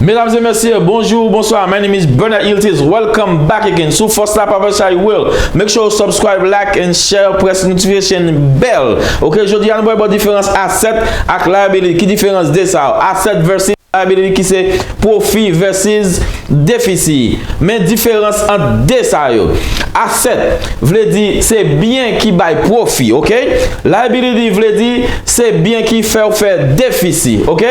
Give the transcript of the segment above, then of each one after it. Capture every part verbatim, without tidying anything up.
Mesdames et messieurs, bonjour, bonsoir. My name is Bernard Iltis. Welcome back again. Sou Fòs la, Papa Chay Will. Make sure you subscribe, like and share, press notification bell. Ok, jodi a nou pral wè diferans asset ak liability. Ki diferans de sa yo? Asset versus liability, ki se pwofi versus defisi. Men diferans ant de sa yo. Asset vle di se byen ki bay pwofi, ok? Liability vle di se byen ki fè w fè defisi, ok?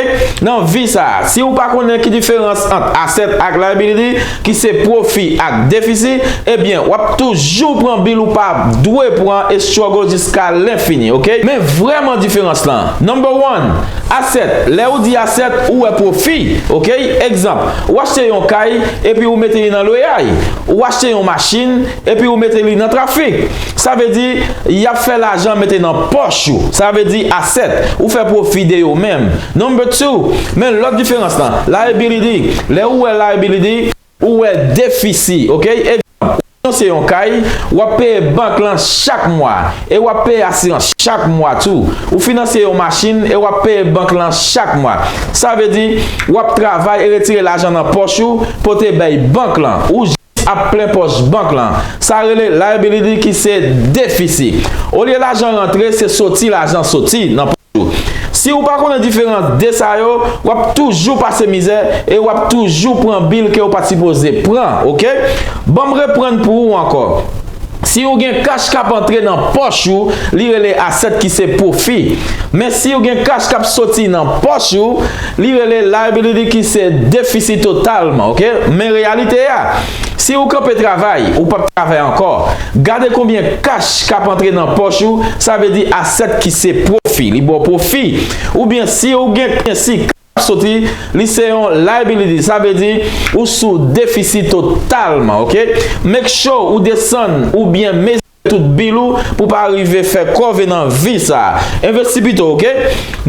Nan vi sa a, si w pa konnen ki diferans ant asset ak liability, ki se pwofi ak defisi, ebyen, w ap toujou pran bil ou pa dwe pran e struggle jiska lenfini, ok? Men vrèman diferans lan. Number one, asset. Lè ou di asset, ou wè pwofi, ok? Egzanp, ou achte yon kay epi ou mete li nan lweyay. Ou achte yon machin epi ou mete li nan trafik. Sa vle di, y ap fè lajan mete nan pòch ou. Sa vle di asset. Ou fè pwofi de yo menm. Number two, men lòt diferans lan. Liability. Lè ou wè liability, ou wè defisi, ok? Egzanp, ou finanse yon kay, w ap peye bank lan chak mwa, e w ap peye asirans chak mwa tou. Ou finanse yon machin, e w ap peye bank lan chak mwa. Sa vle di, w ap travay e retire lajan nan pòch ou, pote bay bank lan. Ou jis ap plen pòch bank lan. Sa rele liability, ki se defisi. Olye lajan rantre, se soti lajan soti nan pòch ou. Si ou pa konnen diferans de sa yo, w ap toujou pase mizè e w ap toujou pran bil ke w pa t sipoze pran, ok? Ban m reprann pou ou ankò. Si ou gen kach k ap antre nan pòch ou, li rele asset, ki se pwofi. Men si ou gen kach k ap soti nan pòch ou, li rele liability, ki se defisi totalman, ok? Men reyalite a, si ou kanpe travay, ou p ap travay ankò. Gade konbyen kach k ap antre nan pòch ou, sa vle di asset, ki se pwofi, li ba w pwofi. Oubyen si ou gen, si kach k ap soti, li se yon liability, sa vle di ou sou defisi totalman, ok? Make sure ou desann oubyen mezire tout bil ou pou pa rive fè kòve nan vi sa a. Envesti pito, ok?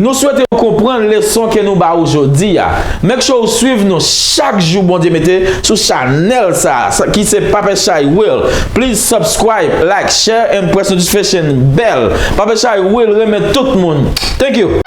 Nou swete ou konprann leson ke nou ba ou jodi a. Make sure ou swiv nou chak jou Bondye mete sou chanèl sa a, sa, ki se Papa Chay Will. Please subscribe, like, share and press notification bell. Papa Chay Will renmen tout moun. Thank you.